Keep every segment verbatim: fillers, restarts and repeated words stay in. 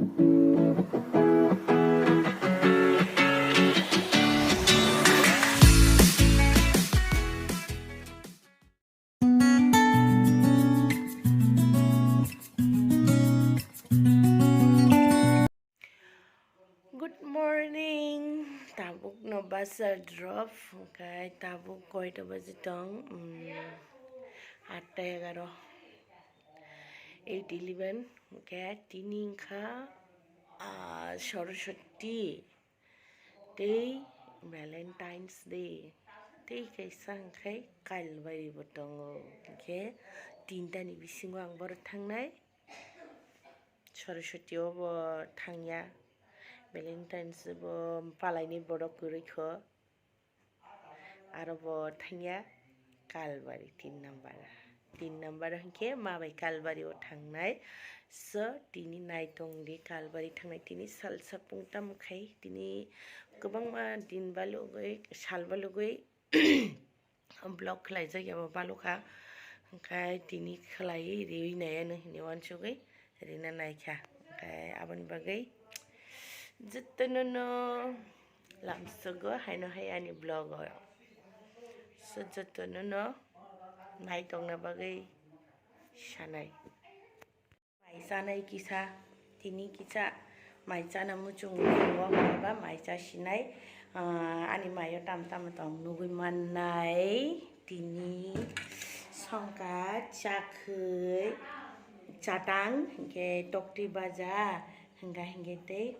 Good morning. Tabuk no bus drop, hwnkhe tabuk koita baji tong? Hmm, atta egaro, eight eleven, hwnkhe tini wngkha, ah, Saraswati tei Valentine's Day tei kaisa hwnkhe Kalbari bo tongo, hwnkhe tinta ni bisingo ang borok thangnai. Saraswati o bo thangya, Valentine's bo palaini borok kwrwi kho, aro bo thangya Kalbari tin number, tin number hwnkhe ma bai Kalbari o thangnai. So tini naitong di Kalbari thangnai, tini salsa pungtam khai, tini kwbangma din balugwi, sal balugwi vlog khlaijak ya bo balukha, hwnkhe tini khlaiwi riwi nai ano hinwi uansugwi rina naikha, hwnkhe aboni bagwi jotono no lamsogo haino hai ani vlog o, so jotono no naitongna bagwi sanai. Mai chanai kisa, tini kisa mai chana muchung tongo, hwnba mai chasinai, ah, ani maio tam tamo tong nugui mannai. Tini songkha, chakhwi, chatang, hinkhe toktwi baja, hinga hinkhe tei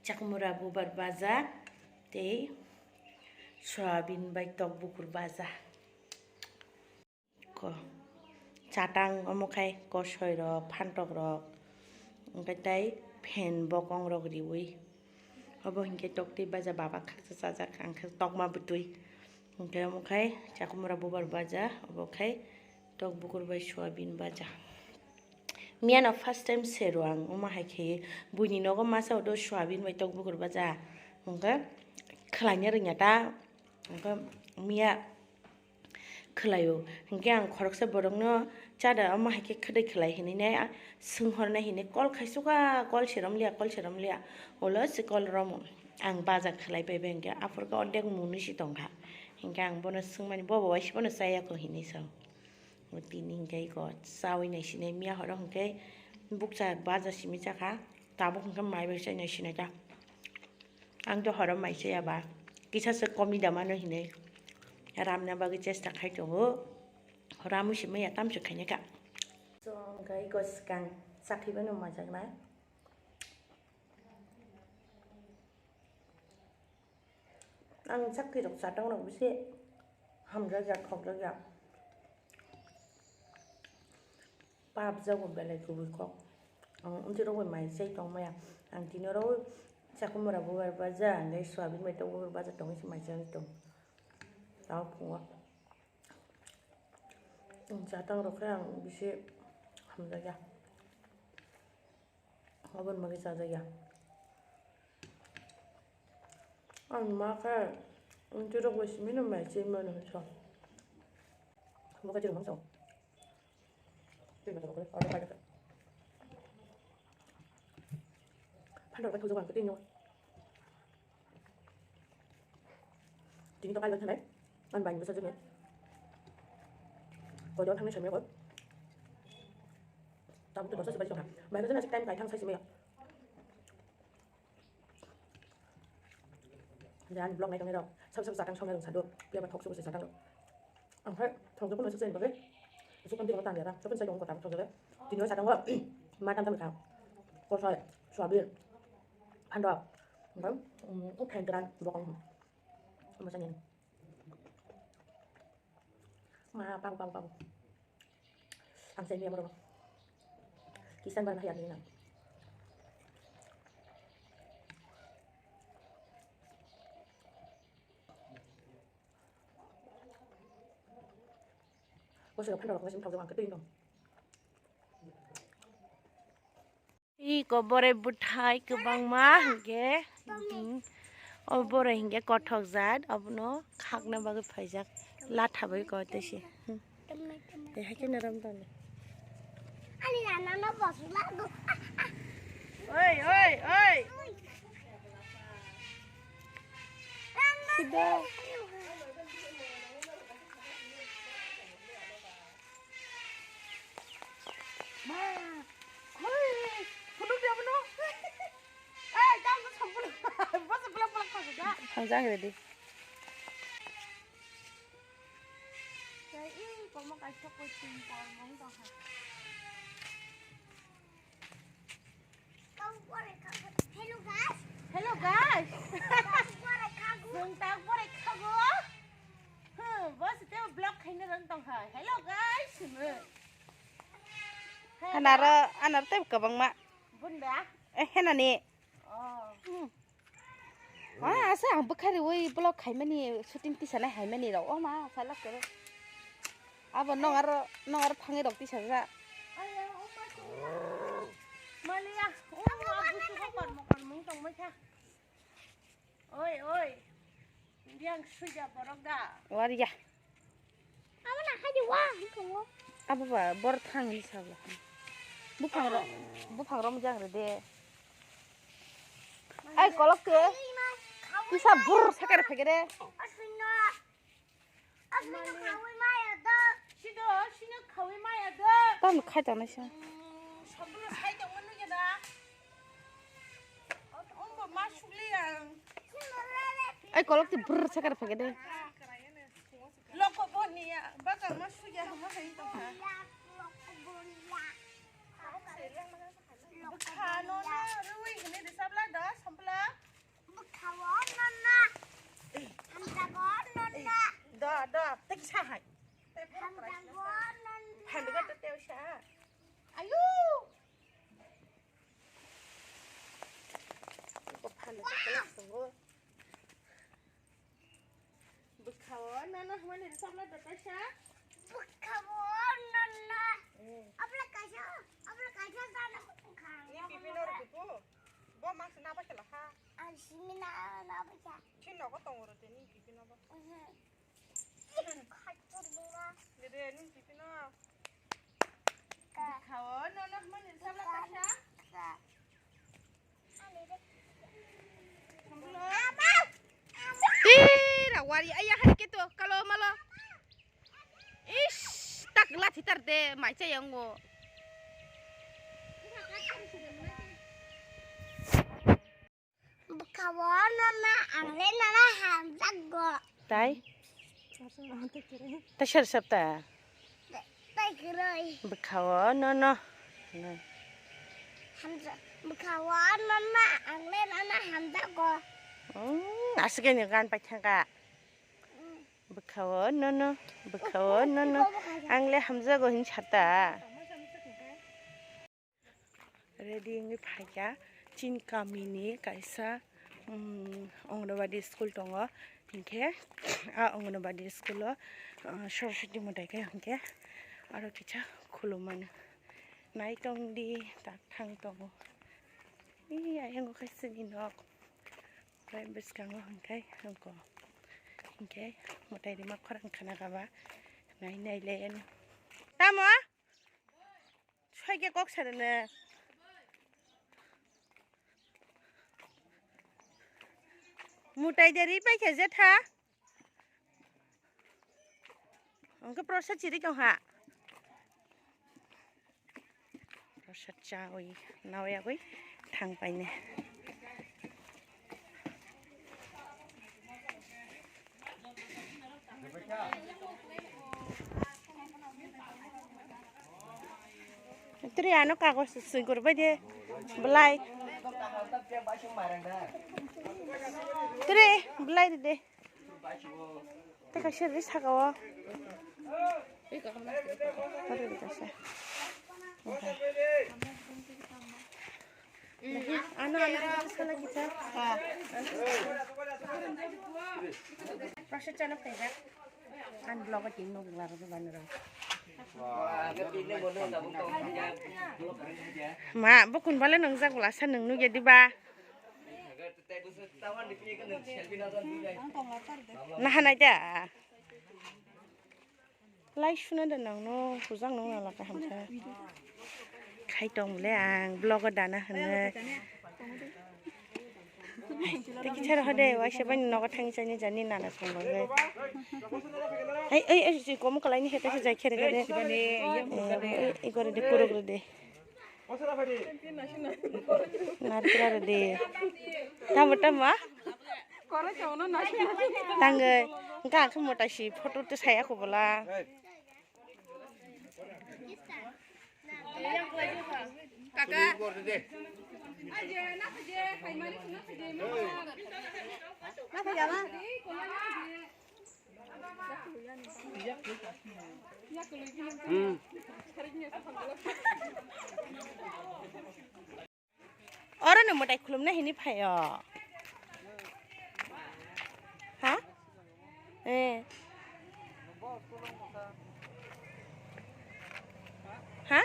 chakmura bubar baja, tei soyabin bai tok bukur baja. Ko, chatang omo khai kosoi rok, phantok rok, hwnkhe tai phan bokong rok riwi. Obo hinkhe toktwi baja baba khaksa chajak, ang khe tokma bwtwi. Hwnkhe omo khai chakumura bubar baja, obo khai tok bukur bai soyabin baja. Miya no first time sero ang, omo hai khe buini nogo masa odo soyabin bai tok bukur baja. Hwnkhe khlaina rwngya ta, hwnkhe miya khlaio. Hinkhe ang khoroksa borokno, "Chada, omo hai khe khwdai khlai?" hinwi nai, a, swnghornai hinwi call khaisukha, call se romliya, call se romliya. Ulo se call romo. Ang baja khlai pai bai hinkhe aphuru khe ordek mungni se tongkha. Hinkhe ang bono swngmani, "Bo bo waisa bono chaya kho?" hinwi sa. Tini hinkhe iko chawi nai sinai, miya horo hinkhe bukcha baja simi chakha, tabuk hinkhe mai bai chai nai sinai ta. Ang to horo mai chaya ba, kisa se komi da mano hinwi ramna bagwi chesta khai tongo. Horo amo se maya tamso khainai kha. So, hwnkhe iko swkang chakhibai no manjaknai. Ang chakri rok chatang rok bisi hamjakya, khokjakya. Pap jago belai kubui kok. Ang amtwi rok bai mai chai tong maya. Ang tini oro chakumura bubar baja, hingke soyabin bai tok bubar baja tongwi se mai chai tong. Tamo phungo. Ang chatang rok khe ang bisi hamjakya. Aboni bagwi chajakya. Ang ma khe, amtwi rok bai simi no mai chai mano hinwi sa. Bo khe chwng mangsa. Twi masa bo khe, order pai khe. Phandor khe thokjak ang khe twi no. Tini to kailai thanai, ani bai bwsa jwkni. Koido thangnai samya bo. Tabuk to dosa se bai tongha. Bai bwsa se time kai thang sai simaya. Ani vlog nai tongnai rok, sab sab chatang songya rwng sado. Phiya ba thok se bo se chatang rok. Ang khe thok jokon no se chai bagwi. Jokon tini tang ya da. Jokon sai tong ko tabuk thok jokon. Tini o chatang o ma tam tam kha. Kosoi, soyabin, phandok. Omo, um, o phan tran bokong. Omo chani. Ma, pabu, pabu, pabu. Ang chai maya borok. Kisan bar bahaya ni nang. Bosok phandok rok nang sim thok jokon ang khe twi no. Iko borai bwthai kwbangma hinkhe, o borai hinkhe kothok jat, obono khakna bagwi phaijak, latha bai koi tei se. Hmm. Tei hai khe norom tani. Ani nana no bosla do. Ma, hoi, phunuk dia bono. Eh, jang ko sampul. Bos belak belak khago da. Hangjang ready. Sai i komo kaisa koching por mong tong ha. Hello guys. Hello guys. Chwng tak pore khago. Hmm, bos te vlog khaina rang tong ha. Hello guys. Anaro, anaro tei kwbangma. Bunda. Eh, henani. Oh. Hmm. Ah, asa ang bwkhari ui vlog khaimani, shooting tisanai haimani rok. Oh ma, salak kero. Abo nong aro, nong aro thangwi rok tisajak. Maliya, oh, abu sugo kormo kormo tongmai kha. Oi, oi. Yang suja borok da. Wariya. Abo na haji wa, tongo. Abo ba, bor thang ni sabla. Buphang ro, buphang ro mujang re de. Ai, kolok te. Kisa bur sakare phegere. Aswino. Aswino khawi maya da. Sido, sino khawi maya da. Tam khai tong nai sa. Sabla sai tong manu ya da. Ongbo ma sukli ang. Ai, kolok te bur sakare phegere. Loko bo niya, baka ma suya ma hai to ha. Bwkha no na rwi hini de sabla da sampla. Bwkha wo no na. Hamsa wo no na. Da, da, tik sa hai. Hamsa wo no na. Hamsa te te sa. Ayu. Ko phan ko kala sungo. Bwkha wo no no hwnwi rwchapna da kaisa. Bwkha wo no no. Eh. Abla kaisa, abla kaisa sana kha. Ni pipi no rw pipu. Bo mas na ba kala ha. An simi na na ba kha. Chin no ko tong ro te ni pipi no ba. Mhm. Khatur bunga. Dede ni pipi no. Ka. Bwkha wo no no hwnwi rwchapna da kaisa. Ka. Tira wari aya hari keto kalo malo. Ish, tak lathi tar de mai cha yango. Bwkha wo no na ang le no na hamjak go. Tai? Tai sar sap ta? Tai kwrwi. Bwkha wo no no. Hamjak, bwkha wo no na ang le no na hamjak go. Hmm, aswk ni gan pai thangka. Hmm. Bwkha wo no no, bwkha wo no no. Ang le hamjago hin sata. Ready wngwi phaikha chini kamini kaisa, um, Anganwadi school tongo, hinkhe a Anganwadi school o, uh, Saraswati mwtai khe hinkhe aro kisa khulumani naitongdi tak thang tongo. Ee, ayang o khe chini nok, omo bwskango hinkhe wngkha, hinkhe mwtai rima khorang khna kha ba nai nai le. Tamo? Soike kok sarene. Mutai de ri paikha jetha. Hwnkhe prosad chiri tongha. Prosad chawi nawi agwi thang paine. Tiri ano kagos sui kurbai de belai. Tiri belai de. Teka sir di saka o. Ano ano sala kita. Prasad chana phaijak. An vlog o tin nuk lar do banaro. Ma, bo kun bale nang jak bwla sa nang nuk ya diba? Nahanai da. Lai suna da nang no hujak nang na laka hamsa. Khai tong le ang vlog o dana hwnwi. Tei kisa rohor de, waisa bani nogo thangwi chani jani nana song bagwi. Ai, ai, ai, si komo kalai ni hete se jai khere khere. Eh, ai, ai, gore de, kuruk re de. Narikra re de. Tamo, tamo, ah? Tangwi, engka khe mota si photo te saya ko bola. Kaka. Oro no mwtai khulumna hini phaio. Ha? Eh. Ha?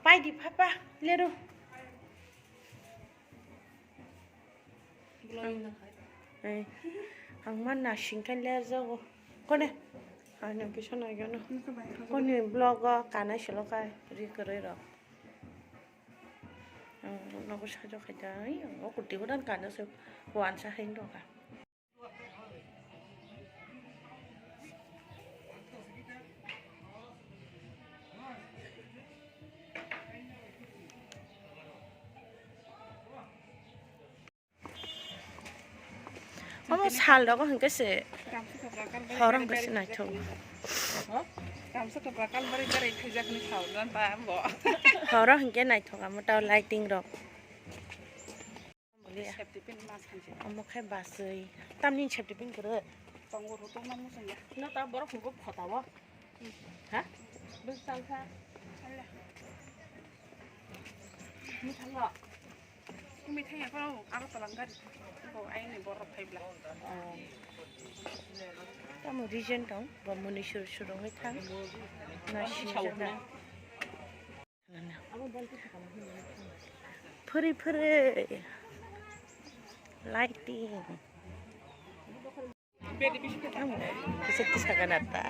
Pai di papa, lero. Ang, eh, ang ma nasing khe lerjago. Kone? Ani bisa nai gano. Kone vlog o kanai silo kai ri kwrwi rok. Ang nogo sajak khai da, ai, ang o kurti hodan kana se wansa hai doka. Omo sal rogo hwnkhe se horo hwnkhe se naithok. Gamsa kwpra kalbari berai thaijakni sal janta bo. Horo hwnkhe naithok amo tao lighting rok. Safety pin mas khanse. Omo khe baswi. Tamni safety pin kwrwi? Tongo rw tongma muchungya. No ta borok hwnko khotao. Ha? Bwsal kha. Mithang rok. Mithang ya phano Agartala gari. Ko aini borok phaibla. Oh. Tamo region tong, bo muni sur surungwi thang. Na sijana. Phuri phuri. Lighting. Bisa disaganata.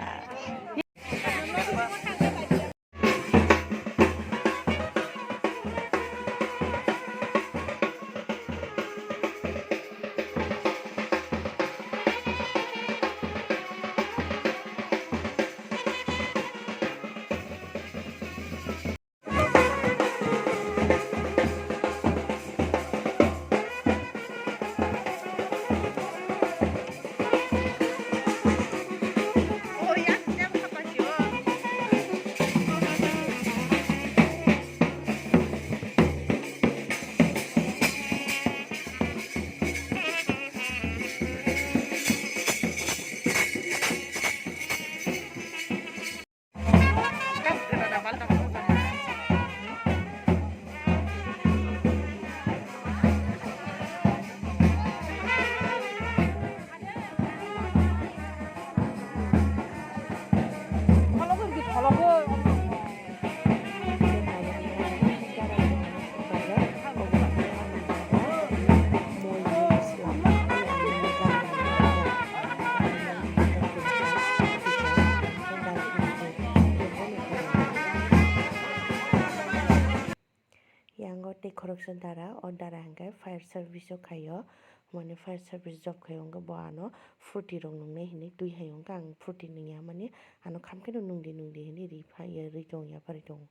Yang o tei khoroksa dara, o dara hwnkhe fire service o khaio, mane fire service job khaio, hwnkhe bo ano fruity rok nungnai hinwi twi hai hwnkhe ang fruity nungya, mane ano khamkhe no nungdi nungdi hinwi ri phaiya, ri tongya, phari tongo.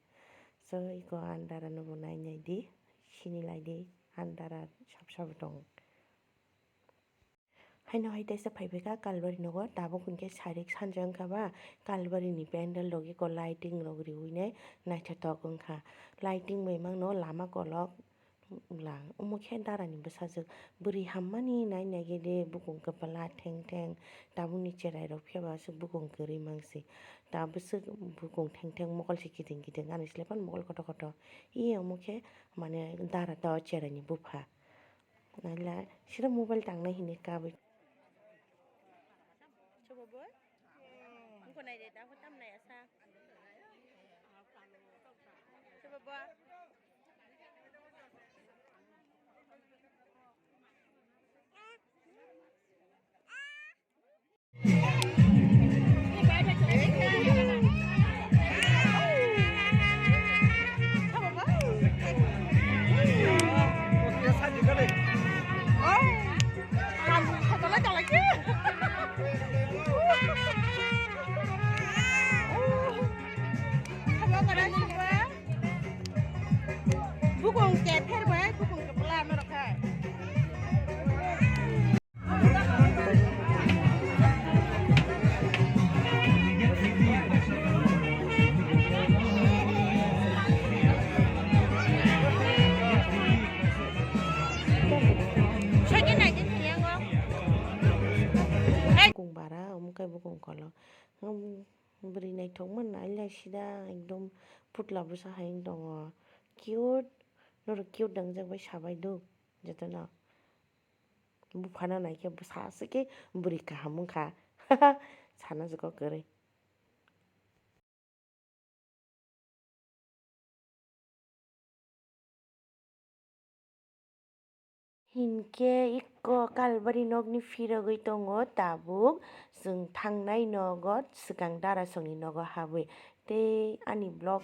So iko ang dara no bo nai nai di, sini lai di, ang dara sap sap tong. Haino hai teisa phaibaikha Kalbari nogo, tabuk hinkhe sarik sanja wngkha ba, Kalbari ni pendel rok eko lighting rok riwi nai naithotok wngkha. Lighting bai mangno lama kolok lang, omo khe dara ni bwsajwk bwrwi hammani nai naigede bukung kwbla theng theng, tabukni cherai rok phiyaba aswk bukung kwrwi mangsi, ta bwswk bukung theng theng mokol se kiting kiting ani sle phano mokol kotor kotor. Ee omo khe mane dara ta o cherai ni bupha. Naila sira mobile tangnai hini kabwi. Sobo bo? Wngkha nai de, da ho tam nai asa. Sobo bo? Bukung kepher bai, bukung kepla norok hai. Soidi naidi thaiyango. Bukung bara, omo khe bukung kolo. Bwrwi naithokma naila sida ekdom putla bwsa hai wng tongo. Cute, norok cute dangjak bai sabai do jotono. Buphano naikhe bwsa aswk khe bwrwi kaham wngkha. Sana jwkho kwrwi. Hinkhe iko Kalbari nokni phirogwi tongo tabuk. Chwng thangnai nogo swkang Darasongni nogo habwi. Tei ani vlog.